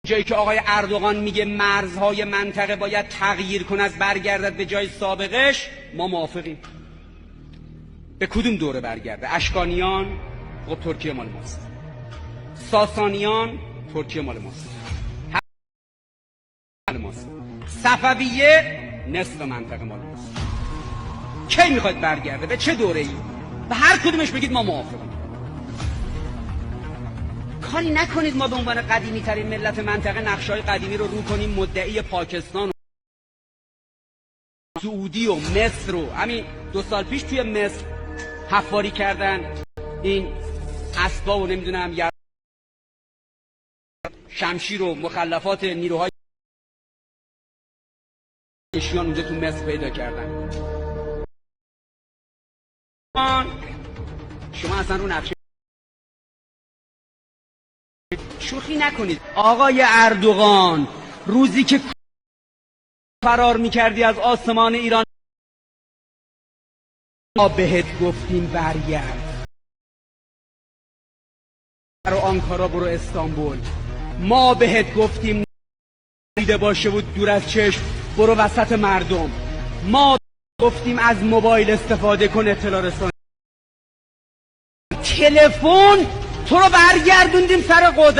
جایی که آقای اردوغان میگه مرزهای منطقه باید تغییر کند، برگردد به جای سابقش، ما موافقیم. به کدوم دوره برگرده؟ اشکانیان، خب ترکیه مال ماست. ساسانیان، ترکیه مال ماست. مال ماست. صفویه، نصف منطقه مال ماست. کی میخواید برگرده؟ به چه دوره ای؟ به هر کدومش بگید ما موافقیم. کاری نکنید ما به عنوان قدیمی ترین ملت منطقه نقشای قدیمی رو رو کنیم، مدعی پاکستان و سعودی و مصر و همین 2 سال پیش توی مصر حفاری کردن، این اسبا و نمیدونم شمشیر و مخلفات نیروهای شیان اونجا تو مصر پیدا کردن. شما اصلا رو نقشه شوخی نکنید. آقای اردوغان، روزی که فرار میکردی از آسمان ایران، ما بهت گفتیم برگرد، برو آنکارا، برو استانبول. ما بهت گفتیم دیده باشه و دور از چشم، برو وسط مردم. ما گفتیم از موبایل استفاده کن، اطلاع رسانی، تلفن. تو رو برگردوندیم سر قدرت.